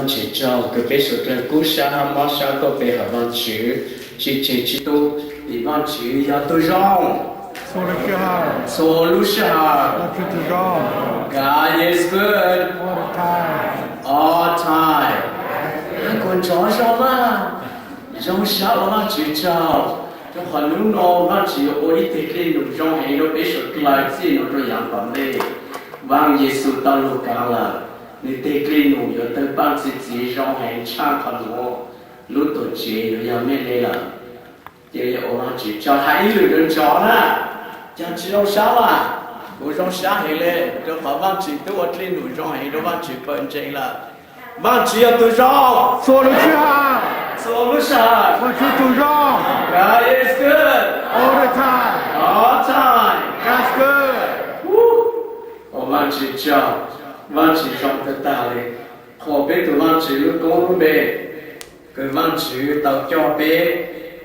Tsis tsaug kws peb suav dlawg kub sab hab mob sab tuaj pe hawm Vaajtswv, tsis tseg tsis tu, vim Vaajtswv yog tug zoo txhua lub sij hawm. God is good all the time. Kuv nrov zoo mas, zoo sab ua Vaajtswv tsaug, rua qhov nub nua Vaajtswv yuav ua ib teg dlej num zoo heev rua peb suav dlawg txij nua rua yaav tom ntej. Vaaj Yexus tau lug kaav lawm, nwg teg dlej num yuav tawg paaj txi txiv zoo heev tshaj qhov nuav, lub tuam tsev yuav yog mej le lawm. Cia li ua Vaajtswv tsaug, has ib lwm nrov nrov na. Caag tsis zoo sab mas? Kuv zoo sab heev le, rua qhov Vaajtswv tub ua dlej num zoo heev rua Vaajtswv pawg ntseeg lawm. Vaajtswv yog tug zoo txhua lub sij hawm. Txhua lub sij hawm. Vaajtswv tug zoo. God is good all the time. All the time. God is good. Ua Vaajtswv tsaug, Vaajtswv zoo tag tag le. Qhuas peb tug Vaajtswv lub koob lub npe, kws Vaajtswv tau coj peb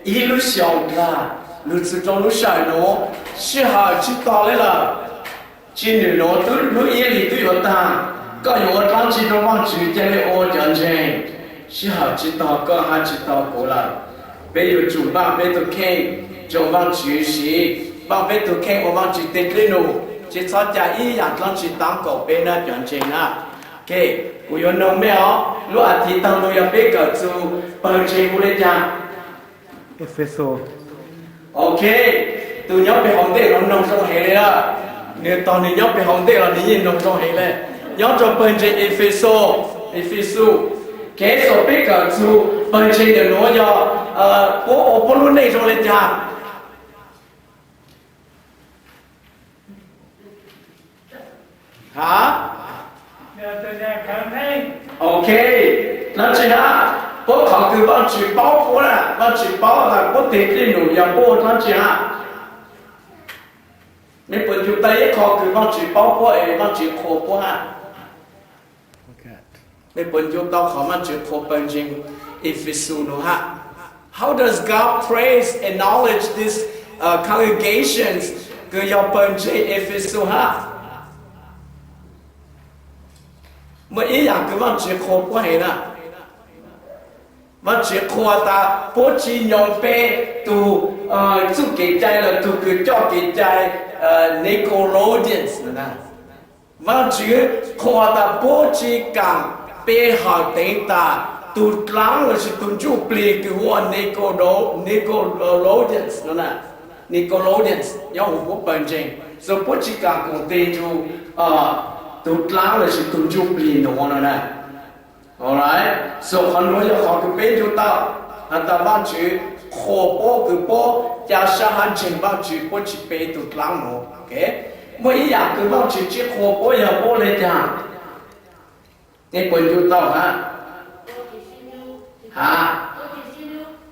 ib lub xyoos dlaag lug txug rua lub sij hawm nuav, sij hawm tsis taug le lawm. Tsi nwm nuav tub lub iab hli tub yuav taag, koj yuav ua dlaab tsi rua Vaajtswv? Ca le ua cov ntseeg, sij hawm tsis taug koj hab tsis taug kuv lawm. Peb yuav tsum npaaj peb tug kheej rua Vaajtswv siv, npaaj peb tug kheej ua Vaajtswv teg dlej num, tsi txhob ca ib yaam dlaab tsi taab kaum peb na cov ntseeg na. Ok, kuv yuav noog mej os, lub as thiv taag nuav yog peb kawm txug pawg ntseeg hu le caag? Efexus. Ok, tug nyob peg hauv ntej nuav noog zoo heev le lawm. Nwg tog nwg nyob peg hauv ntej los nwg yeej noog zoo heev le. Nyob rua pawg ntseeg Efexus, Efexus. Ok, so peb kawm txug pawg ntseeg ntawm nuav yog puab ua puab lub neej zoo le caag? Ha? Ok, dlaab tsi hab? Puab qhov kws Vaajtswv paub puab na, Vaajtswv paub tas puab teg dlej num yog puab ua dlaab tsi hab? Mej puas ncu tau ib qho kws Vaajtswv paub puab es Vaajtswv qhuas puab hab? Mej puas ncu tau qhov Vaajtswv qhuas pawg ntseeg Efexus nuav hab? How does God praise, acknowledge these uh, congregations kws yog pawg ntseeg Efexus hab? Muaj ib yaam kws Vaajtswv qhuas puab heev na. Vaajtswv qhuas tas puab tsi nyoog pe tug txuj kev cai los tug kws coj kev cai Nicodemus. Vaajtswv qhuas tas puab tsi kaam pe hawm teev tas tug dlaab lossis tug ntsuj plig kws hu ua Nicodemus, Nicodemus nyob huv puab pawg ntseeg, so puab tsi kaam koom teg nrug tug dlaab lossis tug ntsuj plig nuav no na. So qhov nuav yog qhov kws peb ncu tau has tas Vaajtswv qhuas puab kws puab ca sab hab ntseeg Vaajtswv, puab tsi pe tug dlaab nuav. Muaj ib yaam kws Vaajtswv tsi qhuas puab yog puab le caag? Nej puas ncu tau hab? Ha?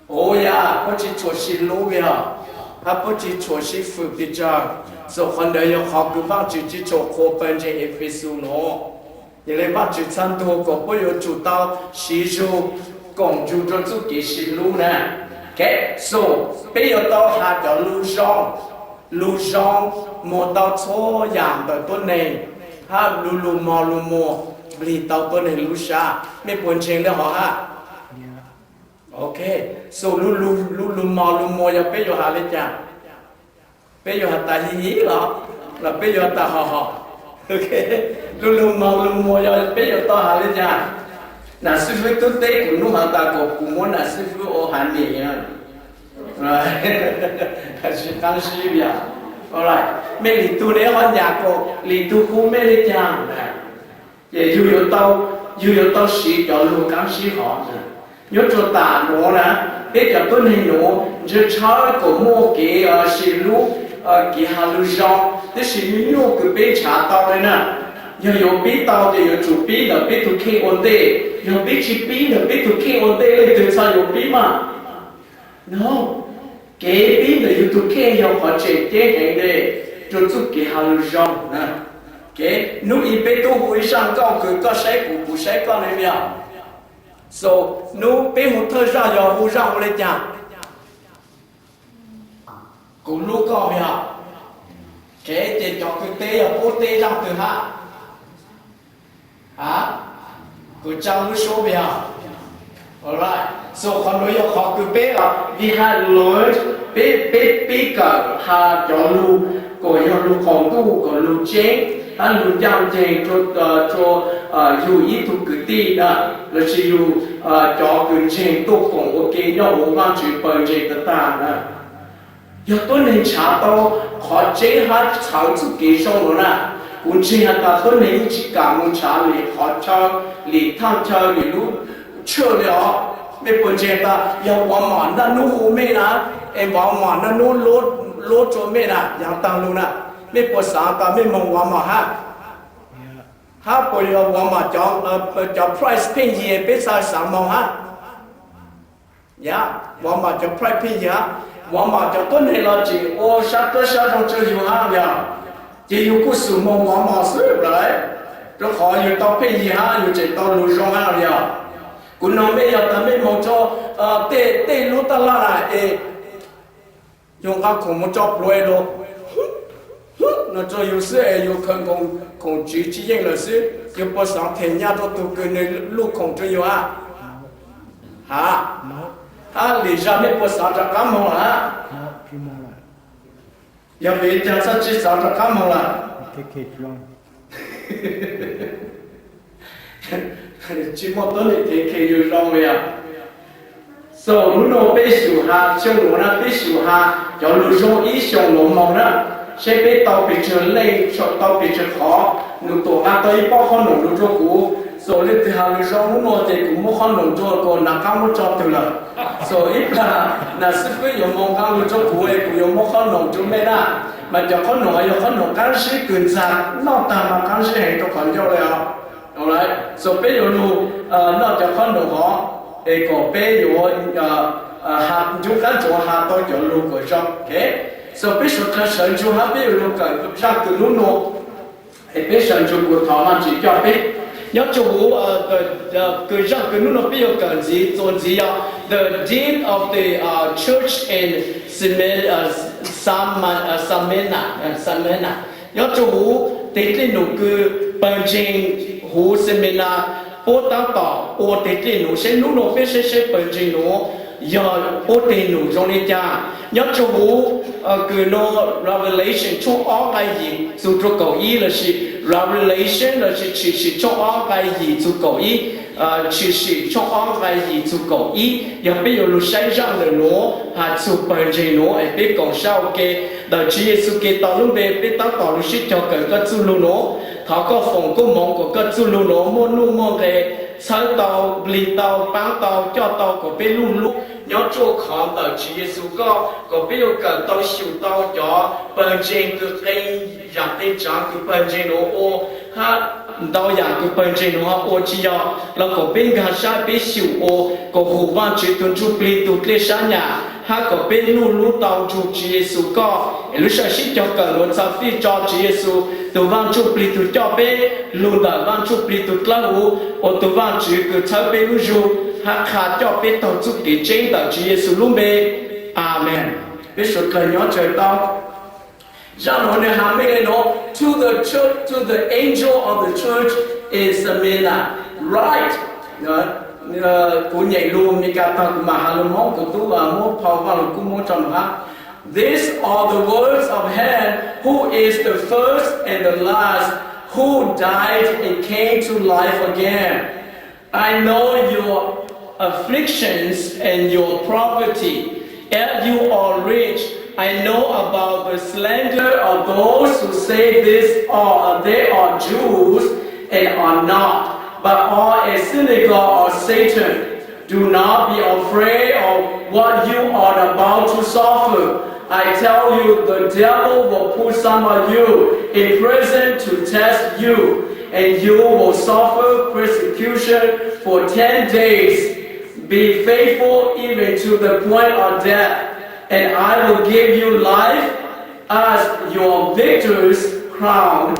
Ua yog puab tsi tshua sib hlub yog, hab puab tsi tshua sib fwm pes tsawg. So qhov ntawd yog qhov kws Vaajtswv tsi tshua qhuas pawg ntseeg Efexus nuav. Yog le Vaajtswv txhaj ntuas kom puab yuav tsum tau siv zug koom nrug rua txuj kev sib hlub na. So peb yuav tau has cov lug zoo, lug zoo muag tau txhua yaam ntawm tuab neeg, hab lug lug mog lug muag nplig tau tuab neeg lub sab. Mej puas ntseeg le hov hab? Ok, so lub lug mog lug muag yog peb yuav has le caag? Peb yuav has tas hi hi los, los peb yuav tas ho ho? Lub lug mog lug muag yog peb yuav tau has le caag? Nam xib fwb tub teb kuv nub has tas kom kuv muab nam xib fwb ua has nim, tsi qaab sib yog. Mej lim tug ne ho nyam kom lim tug hu mej le caag? Ces yug yuav tau, yug yuav tau siv cov lug qaab sib hov. Nyob rua tam nuav na, peb cov tuab neeg nuav ntshaw tshawb kom muaj kev sib hlub, kev has lug zoo, tab sis nyuaj nyuaj kws peb nrhav tau le na. Yog yuav pib tau ces yuav tsum pib ntawm peb tug kheej ua ntej. Yog peb tsi pib ntawm peb tug kheej ua ntej, leej twg txhaj yuav pib mas? No, kev pib ntawm yug tug kheej yog qhov tseem ceeb heev le rua txuj kev has lug zoo na. Nub i peb tub hu ib zaj nkauj kws koj saib kuv, kuv saib koj ne yog. So nub peb hu thawj zaj yog hu zaj hu le caag? Kuv hlub koj yog. Ces cov kws teb yog puab teb zaj twg hab? Ha? Kuv tsa lub suab pem os. Alright. So qhov nuav yog qhov kws peb, we have learned, peb, peb, peb kawm has cov lug, kuas yog lug qaum ntuj, kuas lug tseeb, hab lug ncaj nceeg rua, rua yug ib tug kwv tij na, lossis yug cov kws ntseeg tuaj koom ua ke nyob huv Vaajtswv pawg ntseeg tag tag na. Yog tuab neeg nrhav tau qhov tseeb hab txhawv txuj kev zoo lug na, kuv ntseeg has tas tuab neeg yeej tsi kam moog nrhav li qhov chaw, li thaaj chaw, li lub tshaj li os. Mej puas ntseeg tas yog Walmart naj nub hu mej na, es Walmart naj nub lub rua mej na, yav taag lug na, mej puas xaav tas mej moog Walmart hab? Hab puas yog Walmart cov price pheej yig peb xaav moog hab? Yog, Walmart cov price pheej yig hab, Walmart cov tuab neeg los tseem ua sab dlawb sab zoo rua yug hab yog, ces yug kuj xum moog Walmart xwb lawm, rua qhov yug tau pheej yig hab yug tseem tau lug zoo hab yog. Kuv noog mej yog tas mej moog rua tej, tej lub taj laj na es yug nqaj khoom moog tso pluav lug no rua yug xwb es yug khaws khoom tswv tsi yeej lawm xwb, yug puas xaav them nyaj rua tug kws nwg luj khoom rua yug hab? Hab, hab lim zag mej puas xaav rov qab moog lawm hab? Yog vim caag txhaj tsi xaav rov qab moog lawm? Tsi muaj tuab neeg thev kheev yug zoo li os. So hnub no peb xyum has xyoo nuav na, peb xyum has cov lug zoo ib xyoos nuav moog na, seb peb tau pes tsawg leej, tau pes tsawg qhov. Nws tuam qab tau ib pob qhob noom lug rua kuv, so leej twg has lug zoo hnub no ces kuv muab qhob noom rua kuas nag qab muab tso twg lawm. So ib plag nas xib fwb yuav moog nqaa lug rua kuv es kuv yuav muab qhob noom rua mej na. Mas cov qhob noom yog qhob noom qaab zib kws ntxag, noj tag mas qaab zib heev rua qhov ncauj li os. So peb yuav lug noj cov qhob noom hov es kom peb yuav ncu qab ntsuav has tau cov lug kuas zoo. So peb suav dlawg sawv ntsug hab peb yuav lug kawm zaaj kws nub nua. Es peb sawv ntsug kuas thov Vaajtswv coj peb. Nyob rua huv kws zaaj kws nub nua peb yuav kawm ntxiv txuas ntxiv yog the dean of the church in Smyrna, Smyrna. Nyob rua huv teg dlej num kws pawg ntseeg huv Smyrna puab taab tom ua teg dlej num, seb nub nua peb saib seb pawg ntseeg nuav yog puab teg num zoo li cas. Nyob rua huv kws nua Revelation tshooj ob nqai yim txug rua kaum ib lossis Revelation lossis Tshwm Sim tshooj ob nqai yim txug kaum ib, Tshwm Sim tshooj ob nqai yim txug kaum ib, yog peb yuav lug saib zaaj ntawm nuav has txug pawg ntseeg nuav es peb koom sab ua ke. Ntawm Tswv Yexus Khetos lub npe peb taab tom lug sib cog kawm koj txuj lug nuav. Thov koj foom koob moov kuas koj txuj lug nuav muaj nuj muaj nqes, txhawb tau, nplig tau, paab tau, coj tau kuas peb luj lub nyob ruaj khov ntawm Tswv Yexus koj, kuas peb yuav kawm tau xyum tau cov pawg ntseeg kws qee yaam qee tsaav kws pawg ntseeg nuav ua, hab ntau yaam kws pawg ntseeg nuav ho ua tsi yog los kuas peb nkaag sab peb xyum ua kuas hum Vaajtswv tug Ntsuj Plig tug dlej sab nyam, hab kuas peb luj lub tau nrug Tswv Yexus koj. Es lub sij hawm sib cog kawm nuav txhad fij tso Tswv Yexus tug Vaaj Ntsuj Plig tug coj peb lug ntawm Vaaj Ntsuj Plig tug dlawb huv, ua tug Vaajtswv kws txhawb peb lub zug hab qha coj peb taug txuj kev tseeb ntawm Tswv Yexus lub npe. Amees. Peb suav dlawg nyob tsawg tau. Zaaj nuav nwg has mej le nuav, to the church, to the angel of the church in Smyrna, write. Kuv nyeem lug Meskas tag kuv mam has lug Moob, kuv tub muab phau Vaaj Lug Kub muab tso nua hab. These are the words of him who is the first and the last, who died and came to life again. I know your afflictions and your poverty, yet you are rich. I know about the slander of those who say this are, they are Jews and are not, but are a synagogue of Satan. Do not be afraid of what you are about to suffer. I tell you, the devil will put some of you in prison to test you, and you will suffer persecution for ten days. Be faithful even to the point of death, and I will give you life as your victor's crown.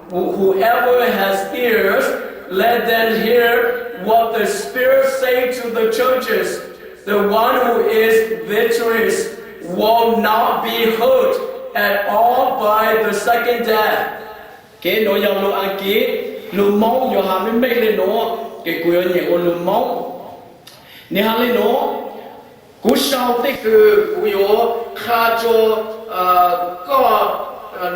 Whoever has ears, let them hear what the Spirit say to the churches. The one who is victorious will not be hurt at all by the second death. Kev nuav yog lug Akiv. Lus Moob yuav has meej meej le nuav, ces kuv yuav nyeem ua lus Moob. Nwg has le nuav: Kuv sau tej kws kuv yuav qha rua koj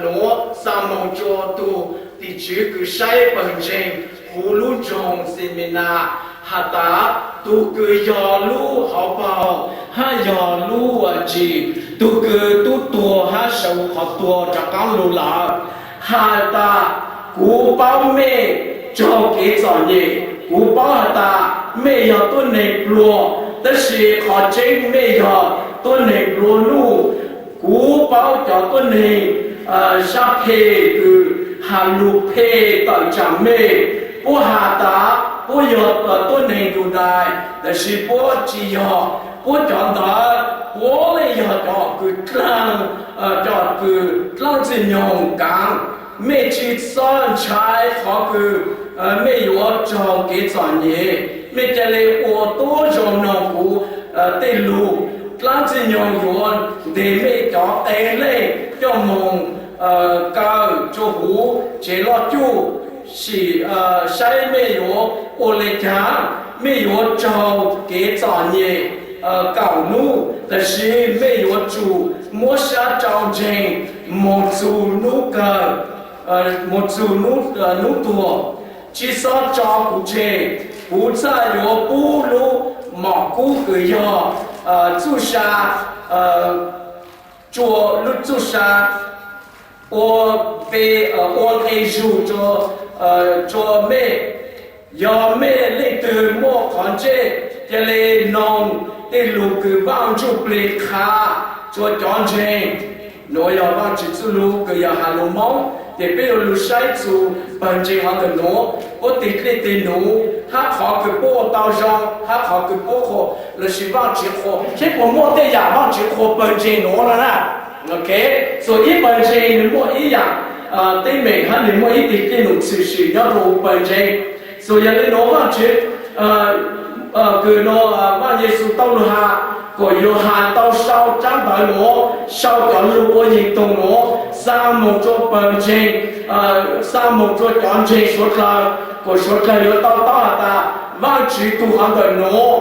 nuav xa moog rua tug tim tswv kws saib pawg ntseeg huv lub nroog Xeminas has tas, tug kws yog lub hauv paug hab yog lub ntsis, tug kws tub tuag hab sawv huv qhov tuag rov qaab lug lawm, has tas, Kuv paub mej raug kev txom nyem. Kuv paub has tas mej yog tuab neeg pluag, tab sis qhov tseeb mej yog tuab neeg nplua nuj. Kuv paub cov tuab neeg sab phem kws has lug phem tawm tsaam mej. Puab has tas puab yog tuab neeg Yudais, tab sis puab tsi yog. Puab cov ntawd puab le yog cov kws dlaag, cov kws dlaab Ntxwg Nyoog kaav. Mej tsi xob ntshai qhov kws mej yuav raug kev txom nyem. Mej ca le ua tuab zoo noog kuv tej lug. Dlaab Ntxwg Nyoog yuav nteg mej cov qee leej coj moog kaw rua huv tsev loj cuj, sim saib mej yuav ua le caag. Mej yuav raug kev txom nyem kaum nub, tab sis mej yuav tsum muab sab rau ntseeg moog txug nub kawg, moog txug nub tuag. Tsi xob tso kuv tseg. Kuv txhaj yuav pub lub mom kub kws yog txuj sa, lub txuj sa ua npe, ua nqe zug rua mej. Yog mej leej twg muaj qhov ntsej, ca le noog tej lug kws Vaaj Ntsuj Plig qha rua cov ntseeg. Nuav yog Vaajtswv txuj lug kws yog has lug Moob, ces peb yuav lug saib txug pawg ntseeg hov ntawm nuav, puab teg dlej teg num, hab qhov kws puab ua tau zoo, hab qhov kws puab qhuas lossis Vaajtswv qhuas, seb puas muaj tej yaam Vaajtswv qhuas pawg ntseeg nuav no na. Ok, so ib pawg ntseeg nwg muaj ib yaam teeb meem hab nwg muaj ib teg dlej num tshwm sim nyob rua huv pawg ntseeg. So yog le nuav Vaajtswv kws nuav, Vaaj Yexus tau lug has, kuas Yauhas tau sau tsab ntawv nuav, sau cov lug ua yeeg toog nuav xa moog rua pawg ntseeg, xa moog rua cov ntseeg suav dlawg, kuas suav dlawg yuav tau paub has tas Vaajtswv tug hov ntawm nuav,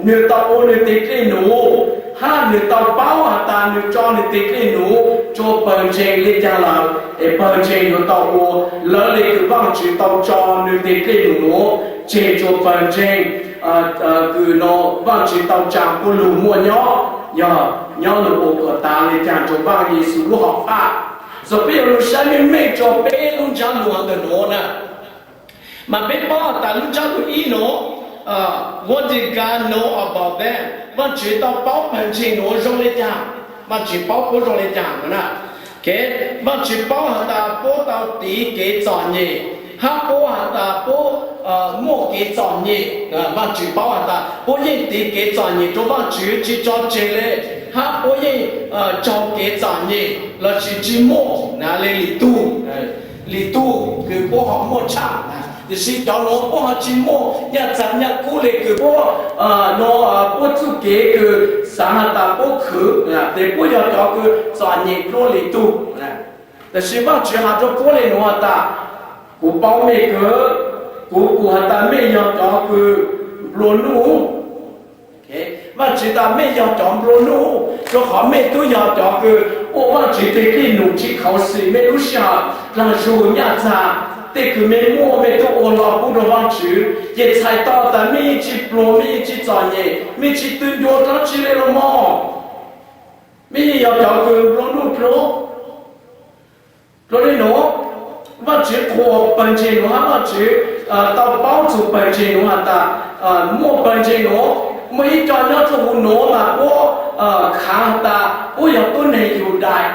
nwg tau ua nwg teg dlej num, hab nwg tau paub has tas nwg tso nwg teg dlej num rua pawg ntseeg le caag lawm, es pawg ntseeg yuav tau ua lawv le kws Vaajtswv tau tso nwg teg dlej num nuav tseg rua pawg ntseeg. Kws nuav Vaajtswv tau tsaa puab lug muaj nyob, yog nyob lug ua kuas tas le caag rua Vaaj Yexus lub hom phaj. So peb yuav lug saib meej meej rua peb lub ntsab lug ntawm nuav na. Mas peb paub has tas lub ntsab lug ib nuav, what did God know about them? Vaajtswv tau paub pawg ntseeg nuav zoo le caag? Vaajtswv paub puab zoo le caag nuav na? Vaajtswv paub has tas puab tau tiv kev txom nyem, hab puab has tas puab muaj kev txom nyem. Vaajtswv paub has tas puab yeej tiv kev txom nyem rua Vaajtswv tsi tso tseg le, hab puab yeej raug kev txom nyem lossis tsi muaj na le lwm tug, lwm tug kws puab ho muaj tshaj na. Tiam sis cov nuav puab ho tsi muaj nyaj txag nyaj kub le kws puab, nuav puab txuj kev kws xaav has tas puab khwv, tes puab yog cov kws txom nyem dlua lwm tug. Tab sis Vaajtswv has rua puab le nuav has tas, kuv paub mej kawg, kuv pum has tas mej yog cov kws nplua nuj. Vaajtswv tas mej yog cov nplua nuj, rua qhov mej tub yog cov kws ua Vaajtswv teg dlej num tsi khuv xim mej lub sij hawm dlaag zug nyaj txag. Tej kws mej muaj mej tub ua lug pub rua Vaajtswv, ces txhais tau tas mej yeej tsi pluag, mej yeej tsi txom nyem, mej tsi tw ncua dlaab tsi le los mog. Mej yeej yog cov kws nplua nuj dlua. Dlua le nuav, Vaajtswv qhuas pawg ntseeg nuav hab Vaajtswv tau paub txug pawg ntseeg nuav has tas, muaj pawg ntseeg nuav, muaj ib co nyob rua huv nuav mas puab khaav has tas puab yog tuab neeg Yudais.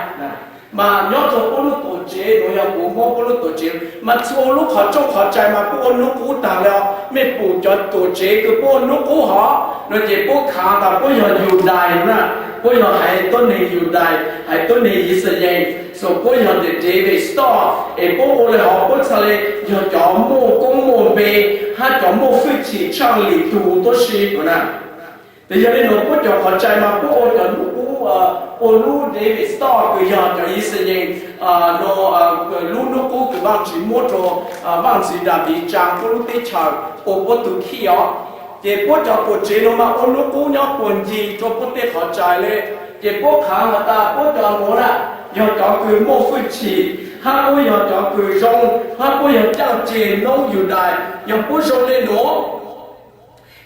Mas nyob rua puab lub tuam tsev nuav, yog kuv muab puab lub tuam tsev mas txhua lub qhov rooj qhov tsaig mas puab ua nub qub taag le. Mej pum cov tuam tsev kws puab ua nub qub hov no ces puab khaav tas puab yog Yudais na, puab yog haiv tuab neeg Yudais, haiv tuab neeg Yixalayees. So puab yog the David stock, es puab ua le hov puab txhaj le yog cov muaj koob muaj npe hab cov muaj hwj chim tshaaj lwm tug tuab si na. Ces yog li no puab cov qhov rai mas puab ua cov hnub qub, ua lub David Star kws yog cov Yixalayees no, lub hnub qub kws Vaajtswv muab rua Vaajtswv Daviv tsaa puab lub teb chaws ua puab tug khij os. Ces puab cov tuam tsev nuav mas ua hnub qub nyob puag ncig rua puab tej qhov rai le. Ces puab khaav has tas puab cov nuav na, yog cov kws muaj fwj chim, hab puab yog cov kws zoo, hab puab yog caaj ceg noob Yudais. Yog puab zoo le nuav,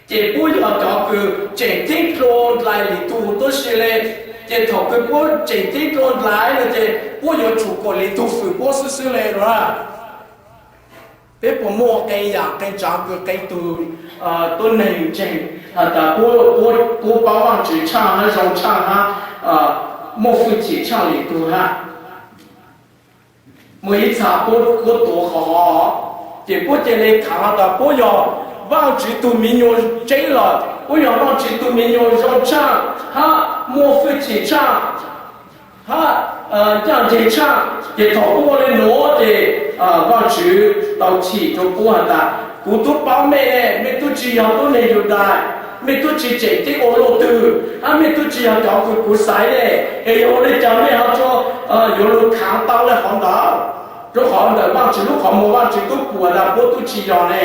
ces puab yog cov kws tseem ceeb dlua dlais lwm tug tuab si le. Ces thaum kws puab tseem ceeb dlua dlais no ces puab yuav tsum kom lwm tug fwm puab xwb xwb le no. Peb puas muaj qee yaam qee tsaav kws qee tug tuab neeg ntseeg has tas puab, puab paub Vaajtswv tshaaj hab zoo tshaaj hab muaj fwj chim tshaaj lwm tug hab? Muaj ib txha puab, puab tuav qhov hov, ces puab cia li khaav has tas puab yog Vaajtswv tug miv nyuas tseeb lawm, puab yog Vaajtswv tug miv nyuas zoo tshaaj hab muaj fwj chim tshaaj hab caaj nceeg tshaaj. Ces thaum puab ua le nuav ces Vaajtswv tau chim rua puab has tas kuv tub paub mej, mej tub tsi yog tuab neeg Yudais, mej tub tsi tseem ceeb ua luaj twg, hab mej tub tsi yog cov kws kuv xaiv le. Es yog ua le caag mej ho tsuas yuav lug khaav tau le qhov ntawd? Rua qhov ntawm Vaajtswv lub qhov muag Vaajtswv tub pum tas puab tub tsi yog ne.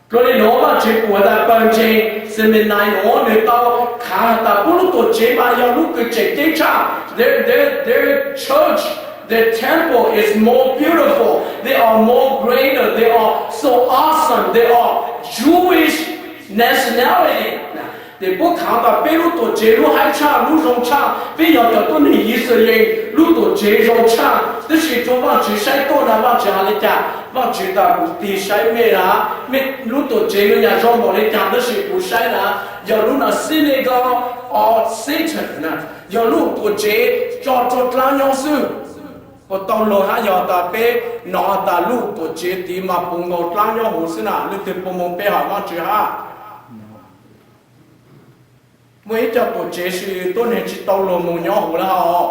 Dlua le nuav Vaajtswv pum tas pawg ntseeg Ximenais nuav nwg tau khaav has tas puab lub tuam tsev mas yog lub kws tseem ceeb tshaaj. Their, their, their church, their temple is more beautiful. They are more greater. They are so awesome. They are Jewish nationality. Ces puab khaav tas peb lub tuam tsev lub haib tshaaj, lub zoo tshaaj, peb yog cov tuab neeg Yixalayees, lub tuam tsev zoo tshaaj. Tab sis rua Vaajtswv saib tuaj na, Vaajtswv has le caag? Vaajtswv tas kuv tig saib mej na, mej lub tuam tsev nwg yog zoo npaum le caag, tab sis kuv saib na, yog lub na synagogue of Satan, yog lub tuam tsev tso rua dlaab nyob xwb. Puas tau lug hab? Yog tas peb nov tas lub tuam tsev tid mas puv nkaus dlaab nyob huv xwb na, leej twg puas moog pe hawm Vaajtswv hab? Muaj ib co tuam tsev tsi tuab neeg tsi tau lug moog nyob huv le hab.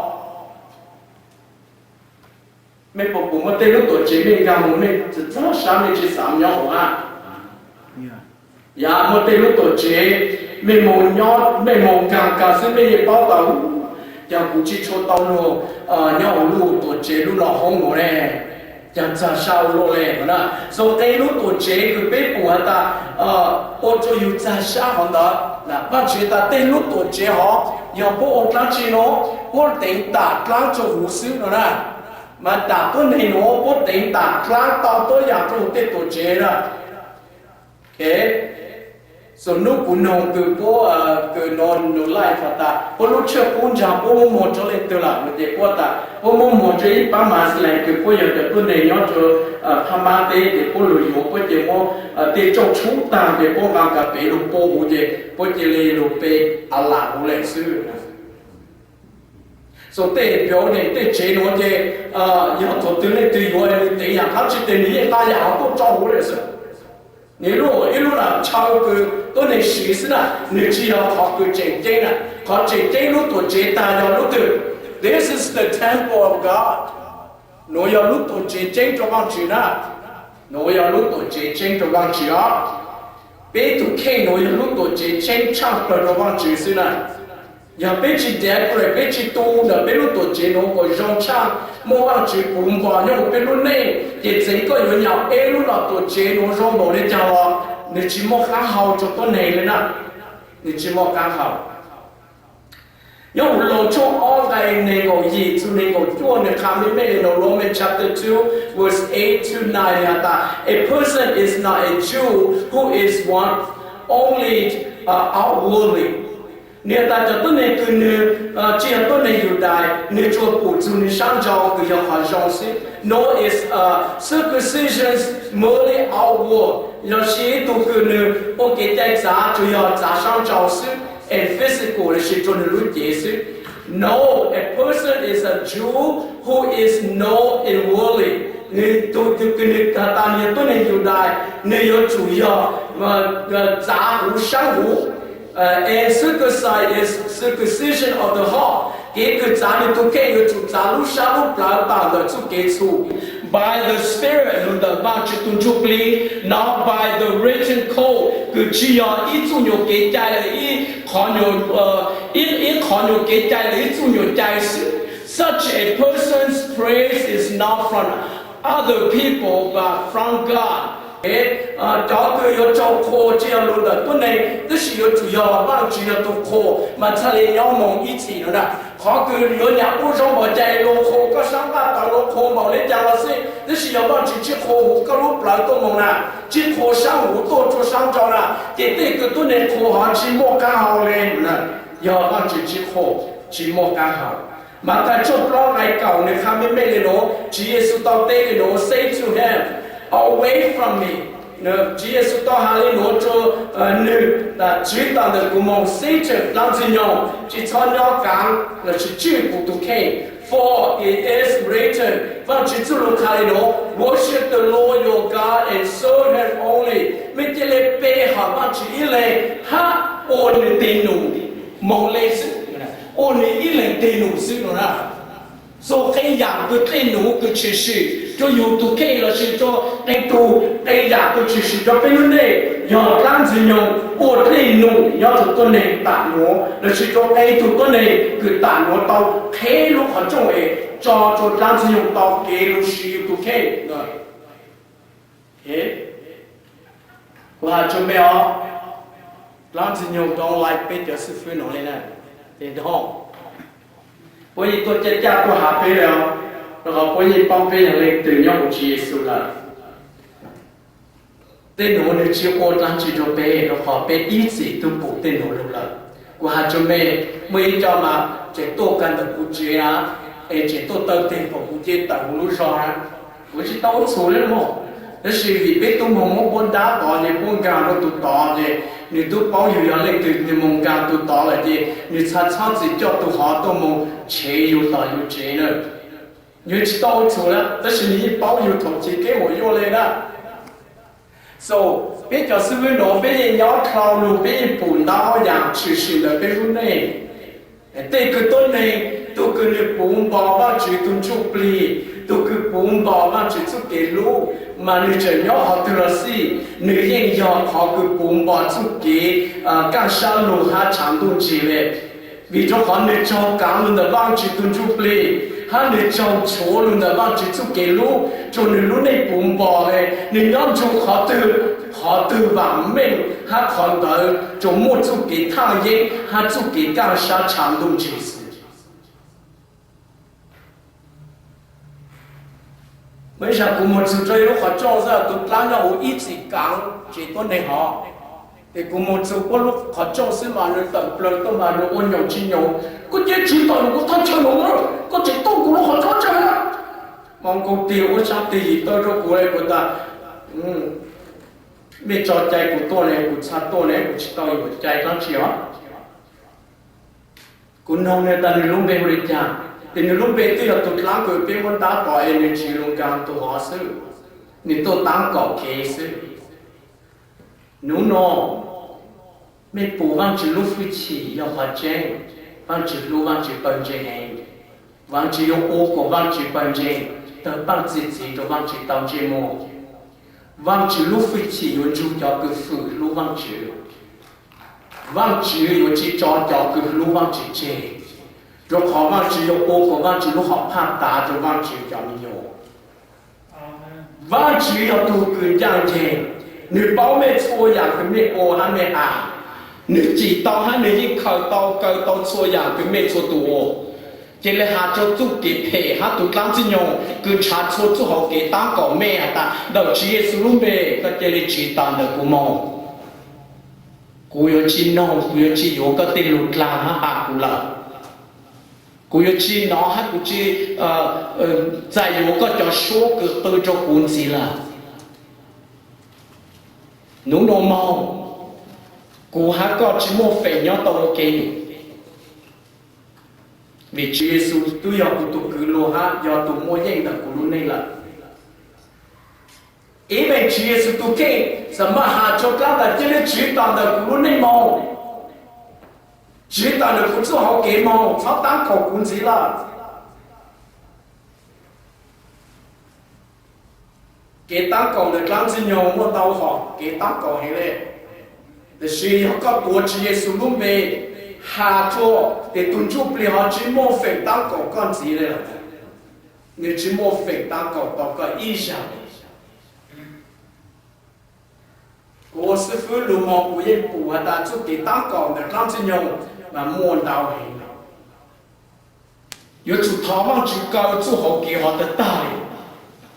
Mej puas pum muaj tej lub tuam tsev mej nkaag moog mej txhaj sab mej tsi xaav nyob huv hab? Yog muaj tej lub tuam tsev mej moog nyob, mej moog nkaag kag xwb mej yeej paub tas, caag kuv tsi tshua tau lug nyob huv lub tuam tsev lub no hoob nuav le, caag txhaj sab ua luaj le na. Xoo qee lub tuam tsev kws peb pum has tas ua rua yug txhaj sab qhov ntawd. Vaajtswv tas tej lub tuam tsev hov yog puab ua dlaab tsi nuav? Puab teev tam dlaab rua huv xwb no na. Mas tam tuab neeg nuav puab teev tam dlaab tau tuab yaam rua huv tej tuam tsev na. Xoo nub kuv noog kws puab, kws no nug laij has tas puab lub tshaj qub ntsaag puab muab muag rua leej twg lawm no ces puab tas puab muab muag rua ib paab Muslim kws puab yog cov tuab neeg nyob rua Phab Mab teb ces puab lug yuav puab ces muab tej rooj tshub taag ces puab nqa kag pem lug pub huv ces puab cia li lug pe Allah huv le xwb. Xoo tej building tej tsev nuav ces yog thaum twg leej twg yuav nwg teev yaam dlaab tsi tes nwg yeej nqa yaam hov tuaj rua huv le xwb. Nwg lub, ib lub na chaw kws tuab neeg siv xwb na, nwg tsi yog qhov kws tseem ceeb na. Qhov tseem ceeb lub tuam tsev taag yog lub twg? This is the temple of God. Nuav yog lub tuam tsev ceeb rua Vaajtswv na. Nuav yog lub tuam tsev ceeb rua Vaajtswv os. Peb tug kheej nuav yog lub tuam tsev ceeb tshaaj plawg rua Vaajtswv xwb na. Yog peb tsi decorate, peb tsi tu ntawm peb lub tuam tsev nuav kom zoo tshaaj, muaj Vaajtswv puv npog nyob huv peb lub neej, ces txeev koj yuav nyam eb lub no tuam tsev nuav zoo npaum le caag los nwg tsi muaj qaab hau rua tuab neeg le na. Nwg tsi muaj qaab hau. Nyob huv Loos tshooj ob nqai neeg nkaum yim txug neeg nkaum cuaj nwg qha meej meej le no, Romans chapter two, verse eight to nine, has tas, a person is not a Jew who is one only outwardly. Nwg has tas cov tuab neeg kws nwg tsi yog tuab neeg Yudais, nwg tsuas pum txug nwg sab nraud kws yog qhov zoo xwb. Nor is circumcision merely outward, los sis ib tug kws nwg ua kev cai txav tsuas yog txav sab nraud xwb, and physical, los sis rua nwg lub cev xwb. No, a person is a Jew who is known inwardly. Nwg tug kws nwg has tas nwg yog tuab neeg Yudais, nwg yuav tsum yog txav huv sab huv. And circumcision is circumcision of the heart. Kev kws txav nwg tug kheej yuav tsum txav lub sab lub plawv taag ntawm txuj kev txhum. By the Spirit, lug ntawm Vaajtswv tug Ntsujplig, not by the written code, kws tsi yog ib txuj nyuam kev cai lawm ib qhov nyuam, ib, ib qhov nyuam kev cai lawm ib txuj nyuam cai xwb. Such a person's praise is not from other people but from God. Cov kws yuav raug qhuas tsi yog lug ntawm tuab neeg, tab sis yuav tsum yog Vaajtswv yog tug qhuas mas txhaj le nyob moog ib txhis no na. Qhov kws yuav nyam ua zoo npaum cas luag qhuas koj saab nqaj tawv, luag qhuas npaum le cas los xwb, tab sis yog Vaajtswv tsi qhuas huv koj lub plawv tuaj moog na, tsi qhuas saab huv tuaj rua saab nrau na, ces tej kws tuab neeg qhuas hov tsi muaj qaab hau le. Yog Vaajtswv tsi qhuas tsi muaj qaab hau. Mathais tshooj plaub nqai kaum nwg qha meej meej le nuav, Tswv Yexus tau teb le nuav, say to him, away from me. Tswv Yexus tau has le nuav rua nwg, tswv tawm ntawm kuv moog, Satan, dlaab ntxwg nyoog, tsi txhob nyob kaav lossis tswj kuv tug kheej. For it is written, Vaajtswv txuj lug qha le nuav, worship the Lord your God and serve him only. Mej ca le pe hawm Vaajtswv ib leeg hab ua nwg teg num moog le xwb, ua nwg ib leeg teg num xwb no na. Txug qee yaam kws dlej num kws tshwm sim rua yug tug kheej lossis rua qee tug, qee yaam kws tshwm sim rua peb lub neej, yog dlaab ntxwg nyoog ua dlej num nyob rua tuab neeg tam nuav lossis rua qee tug tuab neeg kws tam nuav tau qheb lub qhov rooj es tso rua dlaab ntxwg nyoog tau kev lug siv yug tug kheej. Kuv has rua mej os, dlaab ntxwg nyoog don't like peb cov xib fwb nuav le na. They don't. Puab yeej tuaj caj caj tuaj has peb le os, rua qhov puab yeej paub peb yog leej twg nyob huv Tswv Yexus lawm. Tej nuav nwg tsi ua dlaab tsi rua peb, rua qhov peb ib txwm tub pum tej nuav lug lawm. Kuv has rua mej, muaj ib co mas tseem tuaj kag ntawm kuv tsev na, es tseem tuaj taw teg pom kuv cev tawm huv lub zog na. Kuv tsi tau ua txhum le mog, tab sis vim peb tub moog muab puab ntab tod ces puab nkaag rua tug tod ces nwg tub paub yug yog leej twg, nwg moog nkaag tug tod lawm ces nwg txhaj txhob txwm coj tug hov tuaj moog tshev yug tom yug tsev na. Nwg tsi tau ua txhum na, tab sis nwg yeej paub yug thaum chiv keb huam yuaj le na. So, peb cov xib fwb nuav peb yeej nyob dlhau lug, peb yeej pum ntau yaam tshwm sim ntawm peb lub neej. Tej kws tuab neeg, tug kws nwg puv npo Vaajtswv tug ntsuj plig, tug kws puv npo Vaajtswv txuj kev hlub, mas nwg tseem nyob qhov twg los xij, nwg yeej yog qhov kws puv npo txuj kev kaaj sab lug hab tshaav ntuj ntsig le. Vim rua qhov nwg raug kaav lug ntawm Vaajtswv tug ntsuj plig, hab nwg raug nchuav lug ntawm Vaajtswv txuj kev hlub rua nwg lub neej puv npo le. Nwg nyob nrug qhov twg, qhov twg vaam meej hab qhov ntawd tsuas muaj txuj kev thaaj yeeb hab txuj kev kaaj sab tshaav ntuj ntsig xwb. Muaj ib zag kuv moog txug rua ib lub qhov rooj xwb, tug dlaab nyob huv ib txwm kaav tsev tuab neeg hov. Ces kuv moog txug puab lub qhov rooj xwb mas nwg tawm plawg tuaj mas nwg ua nyoos tsi nyoos, koj cia li tsiv tom kuv thaj chaw nuav, koj tseem tuaj kuv lub qhov rooj tsev. Moog nkaus tig ua sab tig yim tawg rua kuv le, kuv tas, mej tso cai kuv tuaj ne, kuv txhaj tuaj ne, kuv tsi tau yuam cai dlaab tsi os. Kuv noog nwg tas nwg lub npe hu le caag, ces nwg lub npe twb yog tug dlaab kws peb muab ntab tod es nwg tsiv lug nkaag tug hov xwb, nwg tuaj taab kaum kev xwb. Nub nua, mej pum Vaajtswv lub hwj chim yog qhov tseeb. Vaajtswv hlub Vaajtswv pawg ntseeg heev. Vaajtswv yuav ua kom Vaajtswv pawg ntseeg tawg paaj txi txiv rua Vaajtswv tau ntsej muag. Vaajtswv lub hwj chim yuav nrug cov kws fwm hlub Vaajtswv. Vaajtswv yuav tsi tso cov kws hlub Vaajtswv tseg, rua qhov Vaajtswv yuav ua kom Vaajtswv lub hom phaj tav rua Vaajtswv cov me nyuam. Vaajtswv yog tug kws ncaaj nceeg, nwg paub mej txhua yaam kws mej ua hab mej has. Nwg cim tau hab nwg yeej khaws tau kaw tau txhua yaam kws mej txhua tug ua. Cia le has rua txuj kev phem hab tug dlaab txwj nyoog kws nrhav txhua txuj hauv kev taab kaum mej has tas, ntawm Tswv Yexus lub npe, koj cia le tsiv tas ntawm kuv moog. Kuv yuav tsi noog, kuv yuav tsi yuav koj tej lug dlaag hab has kuv lawm. Kuv yuav tsi nov hab kuv tsi txais yuav koj cov suab kws qw rua kuv ntxiv lawm. Nub nua moog, kuv hab koj tsi muaj feem nyob tau ua ke, vim Tswv Yexus tub yog kuv tug kwv luag hab yog tug muaj yeej ntawm kuv lub neej lawm. Ib me Tswv Yexus tug kheej xav mas has rua dlaab tas cia le tsiv tas ntawm kuv lub neej moog, tsiv tas ntawm kuv txuj hauv kev moog, txhob taab kaum kuv ntxiv lawm. Kev tab kaum ntawm dlaab Ntxwg Nyoog muaj ntau hom kev tab kaum heev le. Tiam sis yog koj tuav Tswv Yexus lub npe has rua, tes tug ntsuj plig ho tsi muaj feem tab kaum koj ntxiv le lawm. Nwg tsi muaj feem tab kaum tau koj ib zag. Kuv ua xib fwb lug moog kuv yeej pum has tas txuj kev tab kaum ntawm dlaab Ntxwg Nyoog mas muaj ntau heev. Yuav tsum thov Vaajtswv kaw txuj hauv kev hov tawg tag le.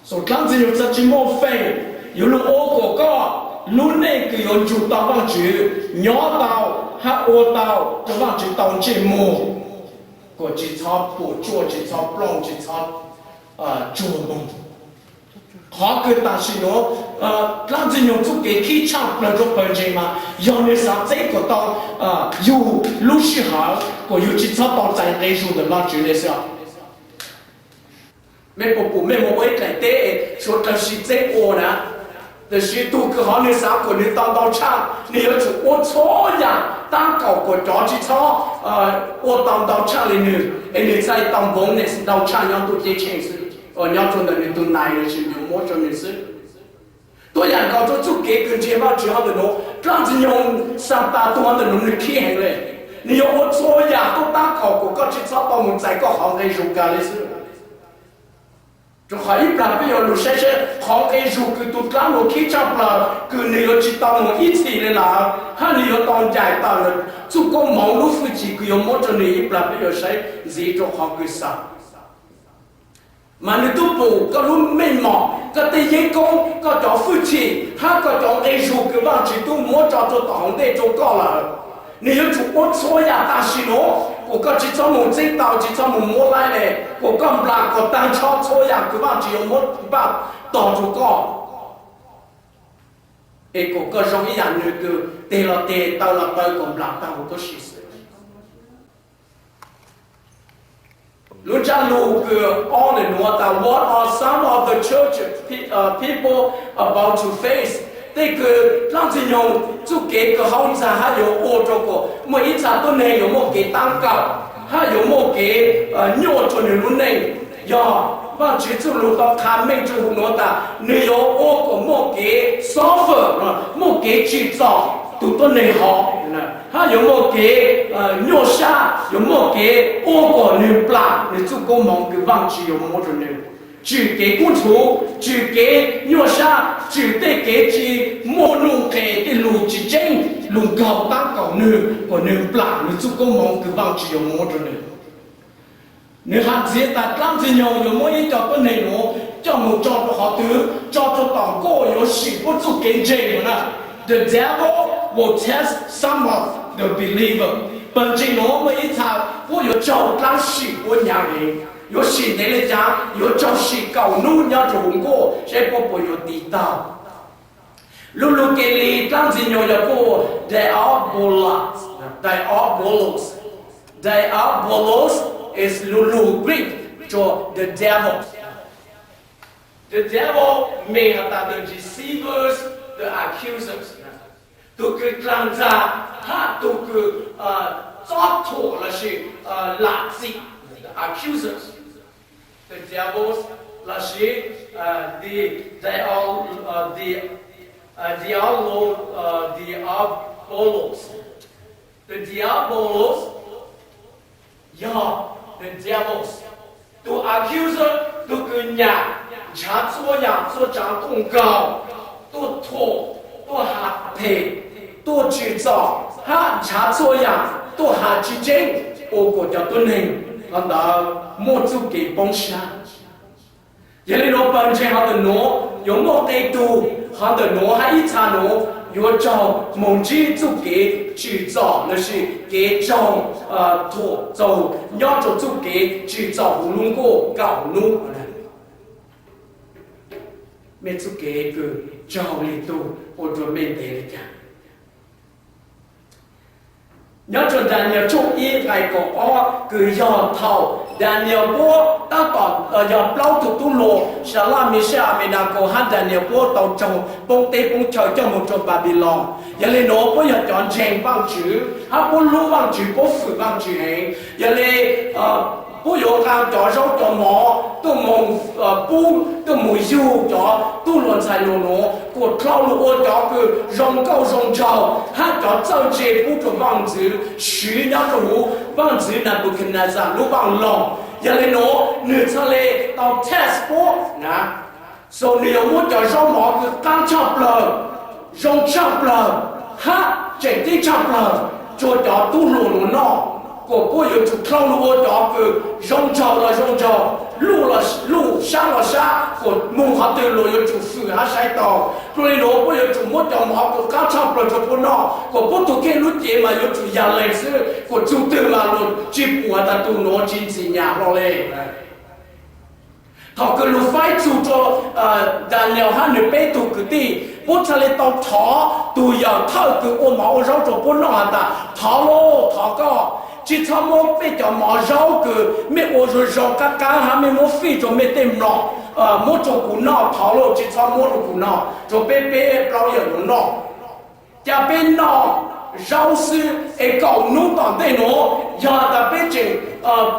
Xaum dlaab Ntxwg Nyoog txhad tsi muaj feem, yuav lug ua kuas koj lub neej kws yuav nrug tau Vaajtswv, nyob tau hab ua tau rua Vaajtswv tau ntsej muag, kuas tsi txhob puam tsuaj, tsi txhob plooj, tsi txhob tsuag moog. Qhov kws tam sim nuav dlaab Ntxwg Nyoog txuj kev khib tshaaj plawg rua pawg ntseeg mas yog nwg xaav txeeb kuas tau yug lub sij hawm kuas yug tsi txhob tau txais nqe zug ntawm Vaajtswv le xwb. Mej puas pum mej moog ua ib daim teb, suav dlawg sis txeeb ua na, tiam sis tug kws hov nwg xaav kuas nwg tau ntau tshaj, nwg yuav tsum ua txhua yaam tab kaum kuas cov tsi txhob ua tau ntau tshaj le nwg, es nwg txhaj tau npoov ntau tshaj nyob ntuj ceeb tsheej xwb, nyob rua ntawm nwg tug nais lossis yuav muab rua nwg xwb. Tuab yaam nkaus rua txuj kev kws nrug Vaajtswv hov ntawm nuav, dlaab Ntxwg Nyoog Xaataav tug hov ntawm nuav nwg khib heev le. Nwg yuav ua txhua yaam tuab tab kaum kuas koj tsi txhob tau moog txais koj qhov nqe zug kag le xwb. Rua qhov ib plag peb yuav lug saib saib qhov nqe zug kws tug dlaab nuav khib tshaaj plawg kws nwg yuav tsi tau moog ib txhis le lawm, hab nwg yuav tau ncaim tawm txuj koob moov lub fwj chim kws yuav muab rua nwg. Ib plag peb yuav saib ntxiv rua qhov kws xaam mas nwg tub pum koj lub meej mom, koj tej yeeb koob, koj cov fwj chim hab koj cov nqe zug kws Vaajtswv tub muab tso rua tom hauv ntej rua koj lawm. Nwg yuav tsum ua txhua yaam tam sim nuav kuas koj tsi txhob moog txeeb tau, tsi txhob moog muab laib le, kuas koj nplas kuas taag nrho txhua yaam kws Vaajtswv yuav muab npaj tog rua koj, es kuas koj zoo ib yaam nwg kws teg los teg, taw los taw, kuas nplas taag huv tuab si xwb. Lub ntsab lug kws ob ntawm nuav tas What are some of the church pe- uh, people about to face? Tej kws dlaab Ntxwg Nyoog txuj kev kws hauv ntxag hab yuav ua rua kuas muaj ib txha tuab neeg yuav muaj kev tab kaum hab yuav muaj kev nyuaj rua nwg lub neej. Yog Vaajtswv txuj lug tau qha meej rua huv nuav tas nwg yuav ua kuas muaj kev suffer, muaj kev tsim txom tug tuab neeg hov, hab yuav muaj kev nyuaj sab, yuav muaj kev ua kuas nwg nplam nwg txuj koob moov kws Vaajtswv yuav muab rua nwg. Tswm kev kub ntxhuv, tswm kev nyuaj sab, tswm tej kev tsi muaj nuj nqes, tej lug tsi tseeb, lug nkaug tab kaum nwg kuas nwg nplam nwg txuj koob moov kws Vaajtswv yuav muab rua nwg. Nwg has ntxiv tas dlaab Ntxwg Nyoog yuav muab ib co tuab neeg nuav coj moog tso rua qhov twg? Tso rua tom nkuaj yuav sim puab txuj kev ntseeg nuav na. The devil will test some of the believer. Pawg ntseeg nuav muaj ib txha puab yuav raug dlaab sim puab hnyav heev, yuav sim ntev le caag, yuav raug sim kaum nub nyob rua huv nkuaj saib puab puas yuav tiv taug. Lub lug kev li dlaab Ntxwg Nyoog yog puab hu ua diabolos, diabolos. Diabolos is lub lug Greek rua the devil. The devil means has tas the deceivers, the accusers. Tug kws dlaag ntxag hab tug kws txob thuam lossis lam txim, the accusers. The devils lossis the diabol, diabolos. The diabolos yog the devils. Tug accuser, tug kws nyam, nrhav txhua yaam txhua tsaav tuaj nkaug, tuaj thuam, tuaj has phem, tuaj tsim txom hab nrhav txhua yaam tuaj has tsi tseeb ua kuas cov tuab neeg hov ntawd muaj txuj kev poob sab. Yog le nuav pawg ntseeg hov ntawm nuav yuav muaj qee tug hov ntawm nuav hab ib txha nuav yuav raug moog ntsib txuj kev tsim txom lossis kev raug thuam txaug nyob rua txuj kev tsim txom huv lub nkuaj kaum nub. Mej txuj kev kws raug le tug ua rua mej ntev le caag? Nyob rua Daniel tshooj ib nqai kaum ob kws yog thaum Daniel puab tab tom yog plaub tug tub hluas Sadrach, Meshach, Abednego hab Daniel puab tau raug poob teb poob chaw coj moog rua Npanpiloos. Yog le nuav puab yog cov ntseeg Vaajtswv hab puab hlub Vaajtswv, puab fwm Vaajtswv heev. Yog le Puab yuav nqa cov zaub cov mov tuaj moog pub, tuaj moog yug cov tub hluas ntxhais hluas nuav kuas dlhau lug ua cov kws zoo nkauj zoo nraug hab cov txawj ntse pub rua vaaj ntxwv swv nyob rua huv vaaj ntxwv Nebuchadnezzar lub vaaj loog. Yog le nuav nwg txhaj le tau test puab na, so nwg yuav muab cov zaub mov kws qaab tshaj plawg, zoo tshaj plawg hab tseem ceeb tshaj plawg rua cov tub hluas nuav noj, kuas puab yuav tsum dlhau lug ua cov kws zoo nraug los zoo nraug, luj sab los sab, kuas moog qhov twg luas yuav tsum fwm hab saib tau. Dlhau le nuav puab yuav tsum muab cov mov kws qaab tshaj plawg rua puab noj, kuas puab tug kheej lub cev mas yuav tsum yog leeg xwb, kuas txug twg mas luas tsi pum has tas tug nuav tsi ntxim nyam hlo le. Thaus kws lug faib txug rua Daniel hab nwg peb tug kwv tij, puab txhaj le tau thov tug yawm thawj kws ua mov ua zaub rua puab noj has tas, thov lauj, thov koj tsi txhob muab peb cov mov zaub kws mej ua zoo zoo qaab qaab hab mej muab fij rua mej tej mlom muab rua kuv noj, thov lauj, tsi txhob muab rua kuv noj, rua peb peb plaub yawm nuav noj. Ca peb noj zaub xwb es kaum nub tom ntej nuav yog tas peb tseem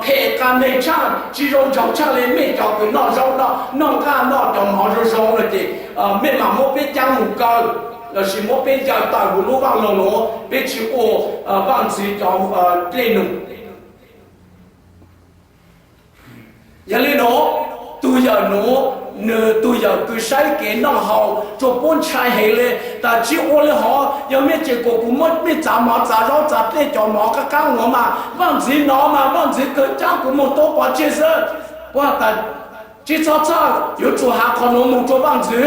phem qas neeg tshaj, tsi zoo nraug tshaj le mej cov kws noj zaub, noj nqaj, noj cov mov zoo zoo no ces mej mam muab peb caab moog kaw lossis muab peb yaws tawm huv lub vaaj loog nuav, peb tsi ua vaaj ntxwv cov dlej num. Yog le nuav, tug yawm nuav, nwg tug yawm kws saib kev noj haus rua puab ntshai heev le, tas tsi ua le hov, yog mej tseem kuas kuv muab mej txav mov txav zaub txav dlej cov mov qaab qaab nuav mas vaaj ntxwv nov mas vaaj ntxwv kawg caab kuv moog tuab pov tseg xwb. Puab has tas tsi txhob txhawj, yuav tsum has qhov nuav moog rua vaaj ntxwv.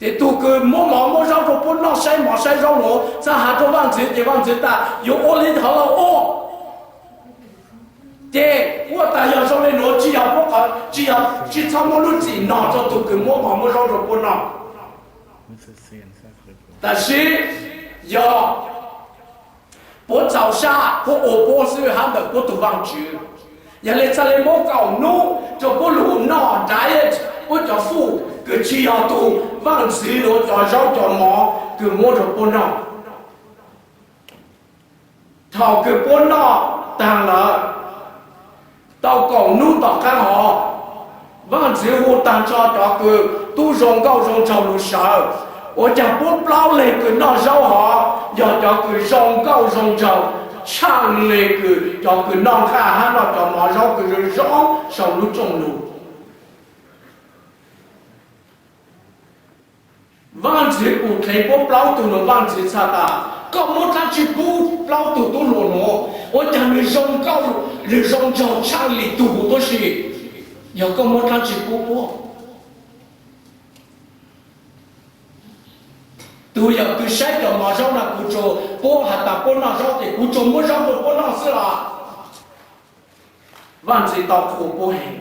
Ces tug kws muab mov muab zaub rua puab noj, saib mov saib zaub nuav txhaj has rua vaaj ntxwv, ces vaaj ntxwv tas yuav ua le hov los ua. Ces puab tas yog zoo le nuav tsi yog puab qhov, tsi yog, tsi txhob muab lub txim nog rua tug kws muab mov muab zaub rua puab noj. Tab sis yog puab txaus sab puab ua puab xwb hab ntawm puab tug vaajtswv. Yog le txhaj le muab kaum nub rua puab lug noj diet, puab cov food kws tsi yog tug vaaj ntxwv nuav cov zaub cov mov kws muab rua puab noj. Thaus kws puab noj taag lawm, tau kaum nub tom qaab hov, vaaj ntxwv hu taag tso cov kws tub zoo nkauj zoo nraug lug sawv. Ua caag puab plaub leeg kws noj zaub hov yog cov kws zoo nkauj zoo nraug tshaj le kws cov kws noj nqaj hab noj cov mov zaub kws zoo zoo sau lub rooj lug? Vaaj ntxwv pum dheev puab plaub tug nuav, vaaj ntxwv txhaj tas koj muab dlaab tsi pub plaub tug tub hluas nuav? Ua caag nwg zoo nkauj, nwg zoo nraug tshaj le tug huv tuab si, yog koj muab dlaab tsi pub puab? Tug yawm kws saib cov mov zaub na, kuv tsuas, puab has tas puab noj zaub ces kuv tsuas muab zaub rua puab noj xwb los? Vaaj ntxwv tau qhuas puab heev.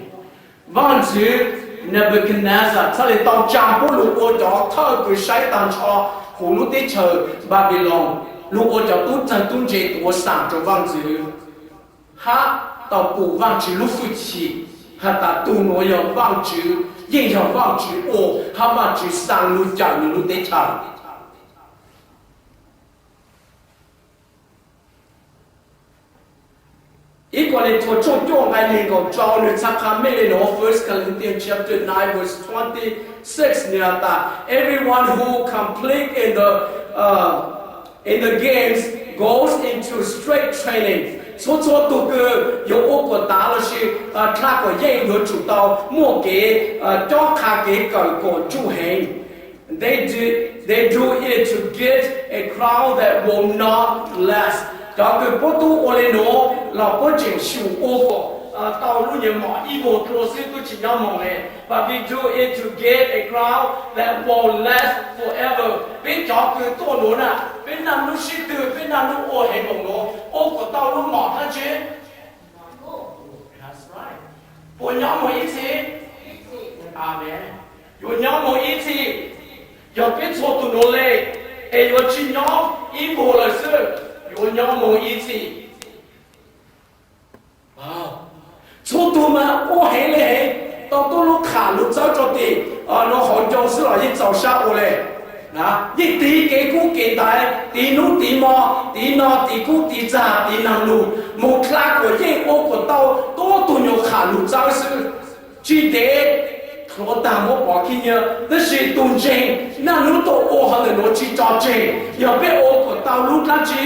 Vaaj ntxwv Nebuchadnezzar txhaj le tau tsaa puab lug ua cov thawj kws saib taag nrho huv lub teb chaws Npanpiloos, lug ua cov tub txawg tub ntse tuav xaam rua vaaj ntxwv, hab tau pum vaaj ntxwv lub fwj chim has tas tug nuav yog vaaj ntxwv, yeej yog vaaj ntxwv ua hab vaaj ntxwv xaa lug cawm nwg lub teb chaws. Ib Kos Linthus tshooj cuaj nqai neeg nkaum rau nwg txhaj qha mej le nuav, First Corinthians chapter nine verse twenty six nwg has tas, everyone who compete in the, uh, in the games goes into strict training. Txhua txhua tug kws yuav ua kuas tav lossis dlha kuas yeej yuav tsum tau muaj kev cob qha kev kawm kom ntsuj heev. They do, they do it to get a crown that will not last. Cov kws puab tub ua le nuav los puab tseem xyum ua kom tau lub nyuag mom ib vuag dlua xwb tub tsi nyob moog le. But we do it to get a crown that will last forever. Peb cov kws tuaj nuav na, peb naj lub sib tw, peb naj lub ua heev moog nuav, ua kom tau lub mom dlaab tsi? Puas nyob moog ib txhis? Amees. Yuav nyob moog ib txhis. Yog peb txhua tug nuav le, es yuav tsi nyob ib vuag lawm xwb, yuav nyob moog ib txhis. Txhua tug mas ua heev le heev, tau tuab lub qham lug txawb rua tim nuav hauv ncoo xwb los yeej txaus sab ua le. Yeej tiv kev kub kev ntaiv, tiv hnub tiv hmo, tiv no tiv kub tiv txag tiv nag lug, moog dlha kuas yeej ua kuas tau tuab tug nyuas qham lug txawb xwb. Tsi ntev hluav taag muab pov khib nyiab, tab sis tug ntseeg naj nub tuaj ua hov ntawm nuav tsi tso tseg, yog peb ua kuas tau lub dlaab tsi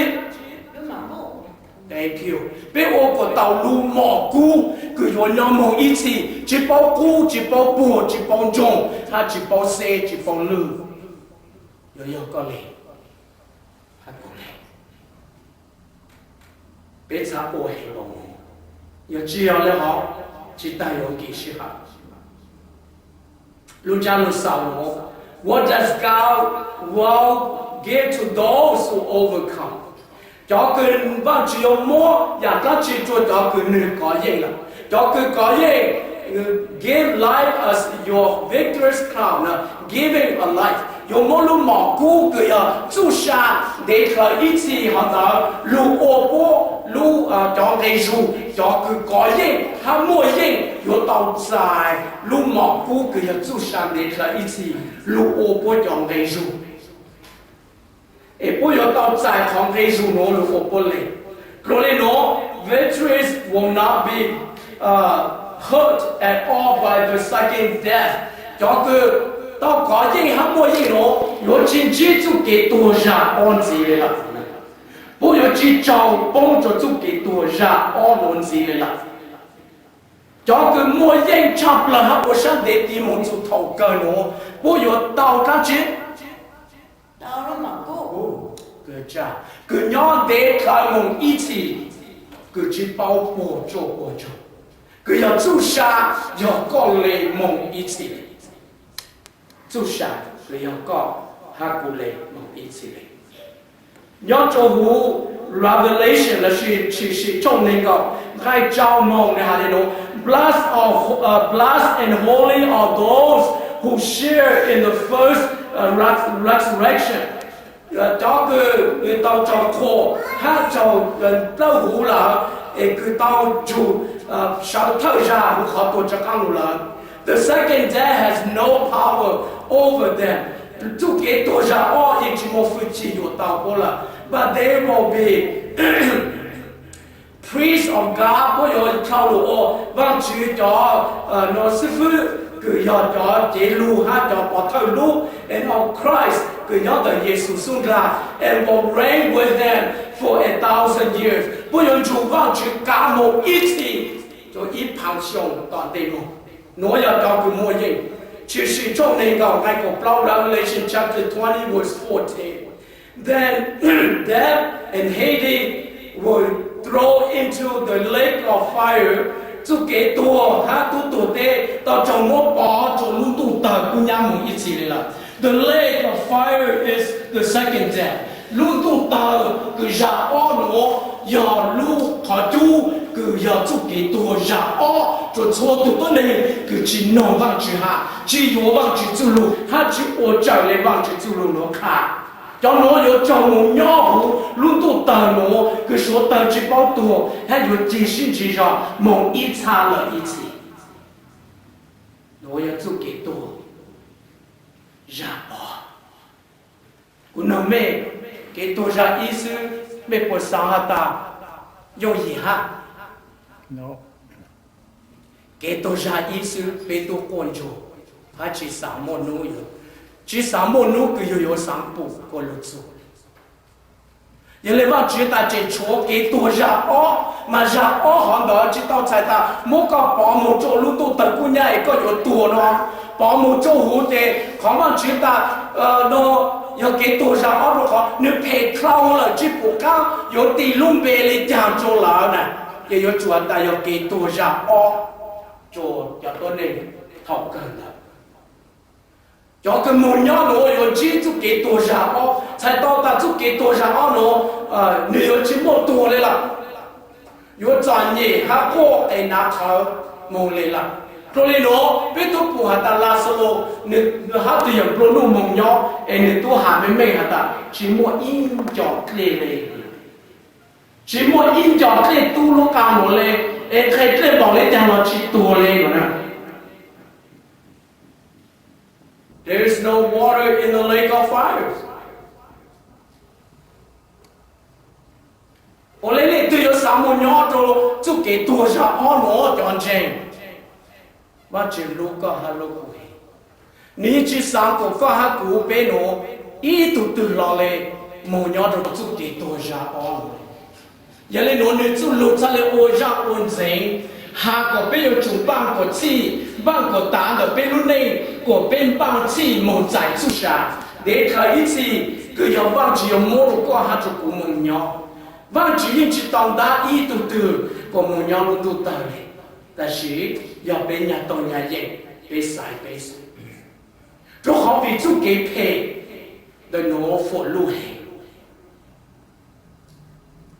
Thank you. Peb ua kuas tau lub mom kub kws yuav nyob moog ib txhis, tsi paub qub, tsi paub puag, tsi paub ntsoog, hab tsi paub xeb, tsi paub lwj. Yuav yog koj le, hab kuv le. Peb txhad ua heev lug, yog tsi yog le hov, tsi taag yuav nkim sij hawm. Lub ntsab lug xaus nuav, what does God will give to those who overcome? Cov kws Vaajtswv yuav muab yaam dlaab tsi rua cov kws nwg kov yeej lawm. Cov kws kov yeej, give life as your victor's crown, giving a life, yuav muab lub mom kub kws yog txuj sa ntev dlhawv ib txhis hov ntawd lug ua puab lub, cov nqe zug. Cov kws kov yeej hab muaj yeej yuav tau txais lub mom kub kws yog txuj sa ntev dlhawv ib txhis lug ua puab cov nqe zug. Es puab yuav tau txais qhov nqe zug nuav lug ua puab le. Dlua le nuav, victories will not be hurt at all by the second death. Cov kws tau kov yeej hab muaj yeej nuav yuav tsi ntsib txuj kev tuag zag ob ntxiv le lawm. Puab yuav tsi tsaug poob rua txuj kev tuag zag ob nuav ntxiv le lawm. Cov kws muaj yeej tshaj plawg hab ua sab ntev tiv moog txug thaum kawg nuav, puab yuav tau dlaab tsi? Kws nyob ntev dlhawv moog ib txhis, kws tsi paub puag tsuaj puag ntsoog, kws yog txuj sa yog koj le moog ib txhis le. Txuj sa kws yog koj hab kuv le moog ib txhis le. Nyob rua huv Revelation lossis Tshwm Sim tshooj neeg nkaum nqai rau moog nwg has le nuav, blessed are, blessed and holy are those who share in the first resurrection. Cov kws tau raug qhuas hab raug dlawb huv lawm, es kws tau nrug sawv thawj zag huv qhov tuag rov qaab lug lawm. The second death has no power over them. Txuj kev tuag zag ob yeej tsi muaj hwj chim yuam tau puab lawm. But they will be priests of God, puab yuav dhau lug ua Vaajtswv cov xib fwb, kws yog cov cev lug hab cov pov thawj lub, and of Christ, kws nyob ntawm Yexus xub nraag, and will reign with them for a thousand years. Puab yuav nrug Vaajtswv kaav moog ib txhis rua ib phav xyoo tom ntej moog. Nuav yog cov kws muaj yeej. Tshwm Sim tshooj neeg nkaum nqai kaum plaub, Revelation chapter twenty, verse fourteen. Then death and Hades were thrown into the lake of fire. Txuj kev tuag hab tub tuag teb tau raug muab pov rua lub ntuj tawg kub nyab moog ib txhis le lawm. The lake of fire is the second death. Lub ntuj tawg kws zag ob nuav yog lub qhov cub kws yog txuj kev tuag zag ob rua txhua tug tuab neeg kws tsi noog Vaajtswv has, tsi yuav Vaajtswv txuj lug hab tsi ua raws le Vaajtswv txuj lug nuav qha. Cov nuav yuav raug moog nyob huv lub ntuj tawg nuav kws suav tawg tsi paub tuag hab yuav ceg sib ntsig zog moog ib txha lawm ib txhis. Nuav yog txuj kev tuag zag ob. Kuv noog mej, kev tuag zag ib xwb mej puas xaav has tas yooj yim hab? Kev tuag zag ib xwb peb tub quaj ntsuag hab tsi xaav muaj nub, tsi xaav muaj nub kws yug yuav xaav pum kua lug txug. Yog le Vaajtswv tas tseem tshuav kev tuag zag ob, mas zag ob hov ntawd tsi tau txhais tas muab koj pov moog rua lub ntuj tawg kub nyab es koj yuav tuag no. Pov moog rua huv ces qhov Vaajtswv tas no yog kev tuag zag ob rua qhov nwg phem dlhau lawm tsi pum qaab yuav tis lub npe le caag rua lawm na. Ces yuav tsum tas yog kev tuag zag ob rua cov tuab neeg thaum kawg ntawd. Cov kws moog nyob nuav yuav ntsib txuj kev tuag zag ob, txhais tau tas txuj kev tuag zag ob nuav nwg yuav tsi muaj tuag le lawm. Yuav txom nyem hab quaj es hnav qhawv moog le lawm. Dlua le nuav peb tub pum has tas Laxalus nwg hab tug yaam nplua nuj moog nyob es nwg tub has meej meej has tas tsi muaj ib nco dlej le, tsi muaj ib nco dlej tub lub qa nuav le, es nqe dlej npaum le caag los tsi tuag le nuav na. There is no water in the lake of fire. Ua li leej twg yuav xav mus nyob rau txuj kev tuag zaj ob nuav cov ntseeg, Vajtswv hlub koj hab hlub kuv heev. Nws yeej tsi xaav kuas koj hab kuv peb nuav ib tug twg hlo le mus nyob rau txuj kev tuag zaj ob nuav. Yog le nuav nws txuj lug txhaj le ua zaj ua ntxeev has kuas peb yuav tsum npaaj kuas txhij, npaaj kuas tav ntawm peb lub neej kuas peb npaaj txhij moog txais txuj sa ntev dlhawv ib txhij kws yog Vajtswv yuav muab rua koj hab rua kuv moog nyob. Vajtswv yeej tsi tau ntab ib tug twg kuas moog nyob lub ntuj tawg le. Tab sis yog peb nyag tau nyag yeem, peb xaiv peb xwb. Rua qhov vim txuj kev phem ntawm nuav fuam luj heev.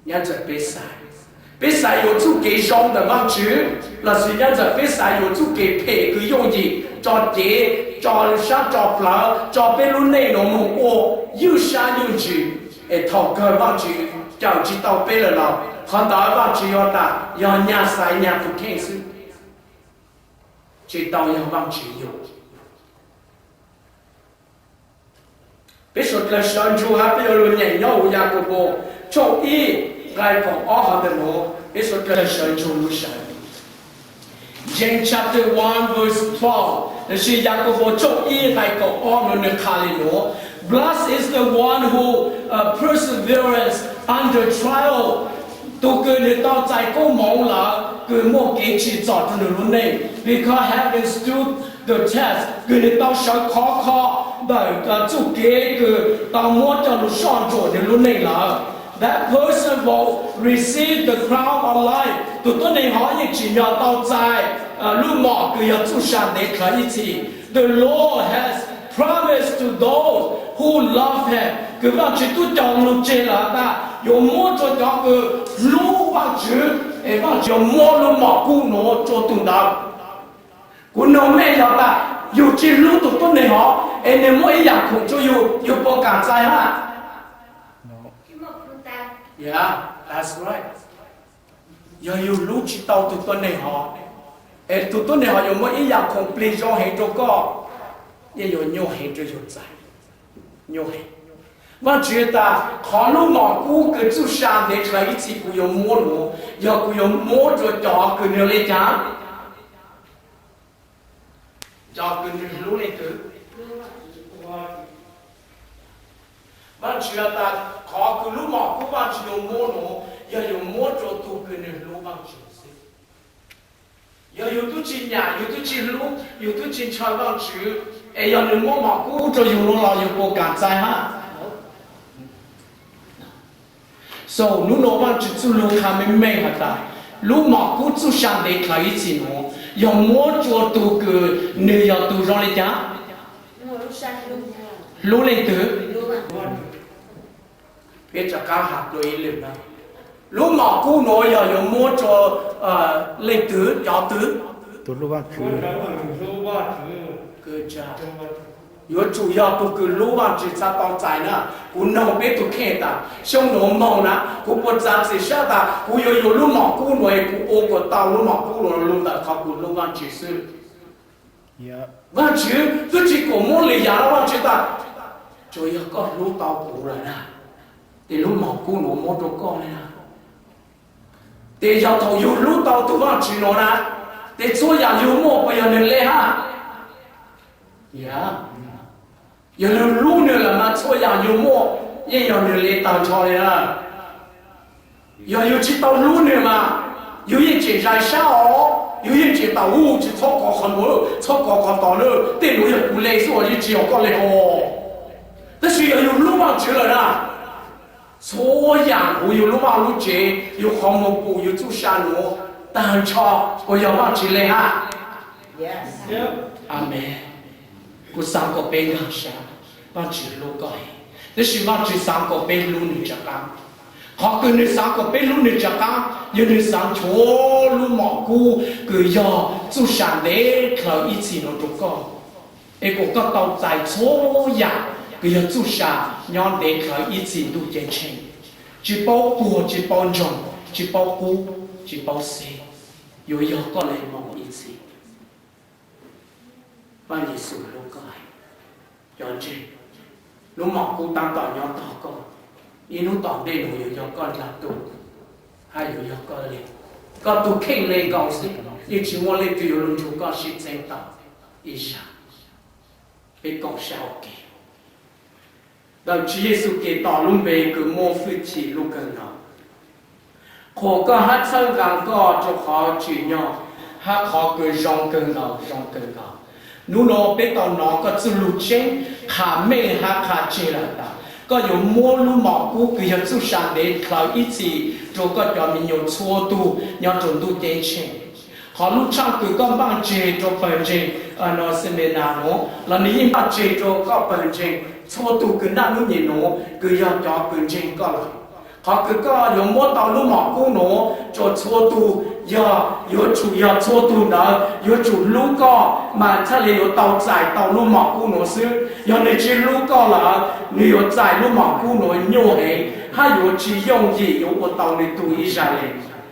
Nyob ntawm peb xaiv, peb xaiv yuav txuj kev zoo ntawm Vajtswv lossis nyob ntawm peb xaiv yuav txuj kev phem kws yooj yim tso cev, tso sab tso plawv, tso peb lub neej nuav moog ua ywj sab ywj ntsws, es thaum kawg Vajtswv cawm tsi tau peb lawm los qhov ntawd Vajtswv yuav tas yog nyag xaiv nyag tus kheej xwb, tsi tau yog Vajtswv yug. Peb suav dlawg sawv ntsug hab peb yuav lug nyeem nyob huv Yakaunpaus tshooj ib nqai kaum ob hov ntawm nuav, peb suav dlawg sawv ntsug lug sawv. James chapter one verse twelve, lossis Yakaunpaus tshooj ib nqai kaum ob nuav nws qha le nuav: Blessed is the one who uh, perseverance under trial. Tug kws nws tau txais koob moov lawm, kws muaj kev tsim txom rua nws lub neej, because having stood the test, kws nws tau sawv khov kho ntawm txuj kev kws tau muab coj lug soj ntsuam nws lub neej lawm. That person will receive the crown of life. Tug tuab neeg hov yeej tsim nyog tau txais lub mom kws yog txuj sa ntev dlhawv ib txhis. The Lord has promised to those who love him. Kws Vaajtswv tub cog lug tseg lawm tas yuav muab rua cov kws hlub Vaajtswv, es Vaajtswv yuav muab lub mom kub nuav rua tug ntawd. Kuv noog mej, yog tas yug tsi hlub tug tuab neeg hov es nwg muab ib yam khoom rua yug, yug puas kam txais hab? Yog yug hlub tsi tau tug tuab neeg hov, es tug tuab neeg hov yuav muab ib yam khoom plig zoo heev rua koj, yeej yuav nyuaj heev rua yug txais. Nyuaj heev. Vaajtswv tas qhov lub mom kub kws txuj sa ntev dlhawv ib txhis kuv yuav muab nuav, yog kuv yuav muab rua cov kws nwg le caag? Cov kws nwg hlub leej twg? Vaajtswv tas qhov kws lub mom kub Vaajtswv yuav muab nuav yog yuav muab rua tug kws nwg hlub Vaajtswv xwb. Yog yug tub tsi nyam, yug tub tsi hlub, yug tub tsi ntshaw Vaajtswv, es yog nwg muab mom kub rua yug nuav los yug puas kam txais hab? So hnub nuav Vaajtswv txuj lug qha meej meej has tas lub mom kub txuj sa ntev dlhawv ib txhis nuav yog muab rua tug kws nwg yog tug zoo le caag? Hlub leej twg? Peb rov qab has dlua ib lwm na, lub mom kub nuav yog yuav muab rua leej twg, cov twg? Yuav tsum yog tug kws hlub Vaajtswv txhaj tau txais na. Kuv noog peb tug kheej tas xyoo nuav moog na kuv puas txav txim sab tas kuv yuav yug lub mom kub nuav es kuv ua kuas tau lub mom kub nuav lug ntawm qhov kuv hlub Vaajtswv xwb? Vaajtswv twb tsi kam muab le yaam, Vaajtswv tas tsuas yog koj hlub tau kuv lawm na, tes lub mom kub nuav muab rua koj le na. Tes yog thaum yug hlub tau tug Vaajtswv nuav na, tes txhua yaam yug muaj puas yog nwg le hab? Yog yug hlub nwg lawm mas txhua yaam yug muaj yeej yog nwg le tag nrho le na. Yog yug tsi tau hlub nwg mas yug yeej tseem zais sab os, yug yeej tseem tas ub tsi txhob kov qhov nuav, txhob kov qhov tod na, tej nuav yog kuv le xwb os, yeej tsi yog koj le os. Tab sis yog yug hlub Vaajtswv lawm na, txhua yaam huv yug lub vaj lub tsev, yug qhov muag pum, yug txuj sa nuav tag nrho puas yog Vaajtswv le hab? Amees. Kuv xaav kom peb nkaag sab, Vaajtswv hlub koj heev, tab sis Vaajtswv xaav kom peb hlub nwg rov qaab. Qhov kws nwg xaav kom peb hlub nwg rov qaab yog nwg xaav nrhuav lub mom kub kws yog txuj sa ntev dlhawv ib txhis nuav rua koj, es kom koj tau txais txhua yaam kws yog txuj sa nyob ntev dlhawv ib txhis ntuj ceeb tsheej, tsi paub puag tsi paub ntsoog, tsi paub qub tsi paub xeb, yuav yog koj le moog ib txhis. Vaaj Yexus hlub koj heev. cov ntseeg. Lub mom kub tab tom nyob tog koj, ib hnub tom ntej no yuav yog koj nrog tus, hab yuav yog koj le. Koj tus kheej le nkaus xwb, yeej tsis muaj leej twg yuav lug nrug koj sib txeeb tau ib zag. Peb koom sab ua ke. Ntawm Tswv Yexus Khetos lub npe kws muaj fwj chim lug kawg nkaus, qhuas koj hab txhawb nqaa koj rua qhov tsim nyog hab qhov kws zoo kawg nkaus, zoo kawg nkaus. Hnub no peb tau nov koj txuj lug tseeb qha meej hab qha tseg lawm tas koj yuav muab lub mom kub kws yog txuj sa ntev dlhawv ib txhis rua koj cov me nyuam txhua tug nyob rua ntuj ceeb tsheej. Qhov lub tshaaj kws koj npaaj tseg rua pawg ntseeg no xeme nas nuav los nwg yeej npaaj tseg rua koj pawg ntseeg txhua tug kws naj nub nyem nuav kws yog cov kws ntseeg koj lawm. Qhov kws koj yuav muab tau lub mom kub nuav rua txhua tug, yog yuav tsum yog txhua tug ntawd yuav tsum hlub koj mas txhaj le yuav tau txais tau lub mom kub nuav xwb. Yog nwg tsi hlub koj lawm, nwg yuav txais lub mom kub nuav nyuaj heev hab yuav tsi yooj yim yuav ua tau nwg tug ib zag le.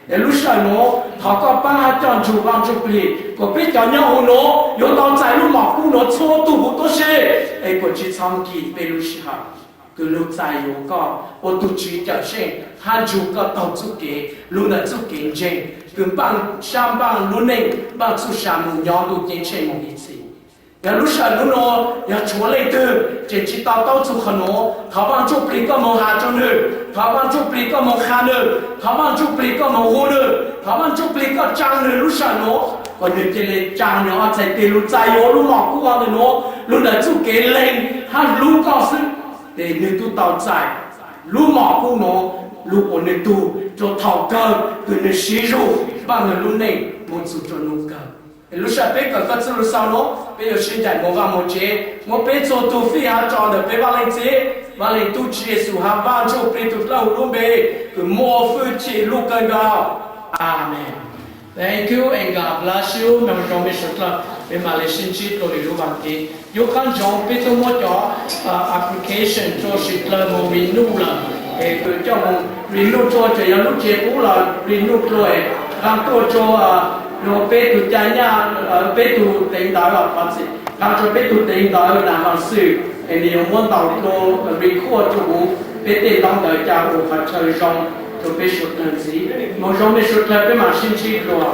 Es lub sij hawm nuav thov koj paab hab coj nrug Vaaj Ntsuj Plig kuas peb cov nyob huv nuav yuav tau txais lub mom kub nuav txhua tug huv tuab si, es kuas tsi txhob nkim peb lub sij hawm kws lug txais yuav koj ua tug Tswv Cawmseej hab nrug koj taug txuj kev, lug ntawm txuj kev ntseeg kws npaaj sab npaaj lub neej npaaj txuj sa moog nyob ntuj ceeb tsheej moog ib txhis. Yog lub sij hawm nuav yog tshuav leej twg tseem tsi to taub txug qhov nuav, thov Vaaj Ntsuj Plig koj moog has rua nwg, thov Vaaj Ntsuj Plig koj moog qha nwg, thov Vaaj Ntsuj Plig koj moog hu nwg, thov Vaaj Ntsuj Plig koj tsaa nwg lub sij hawm nuav kuas nwg ca le tsaa nwg ob txhais tes lug txais yuav lub mom kub nuav, lug ntawm txuj kev lees hab hlub koj xwb, ces nwg tub tau txais lub mom kub nuav lug ua nwg tug rua thaum kawg kws nwg sib zug npaaj nwg lub neej moog txug rua nub kawg. Es lub sij hawm peb kawm koj txuj lug xaus nuav peb yuav sib ncaim moog Vaaj Moog Tsev, muab peb txhua tug fij hab tso ntawm peb Vaaj Leej Txiv, Vaaj Leej Tub, Tswv Yexus hab Vaaj Ntsuj Plig tug dlawb huv lub npe kws muaj fwj chim lug kawg nkaus. Amees. Thank you and God bless you. Moog zoo mej suav dlawg, peb mam le sib ntsib dlua lwm lub vaam kev. Yuav qab ntsoov peb tub muab cov application rua suav dlawg moog renew lawm, es kws coj moog renew rua tseem yog lub tsev qub los renew rua, nqaa tuaj rua peb tug ca nyaj, peb tug teev ntawv, nqaa rua peb tug teev ntawv Nas Vas Xwm, es nwg yuav muab ntaus dlua record rua huv peb tej ntaub ntawv ca ua qhov chaw zoo rua peb suav dlawg ntxiv. Moog zoo mej suav dlawg, peb mam sib ntsib dlua.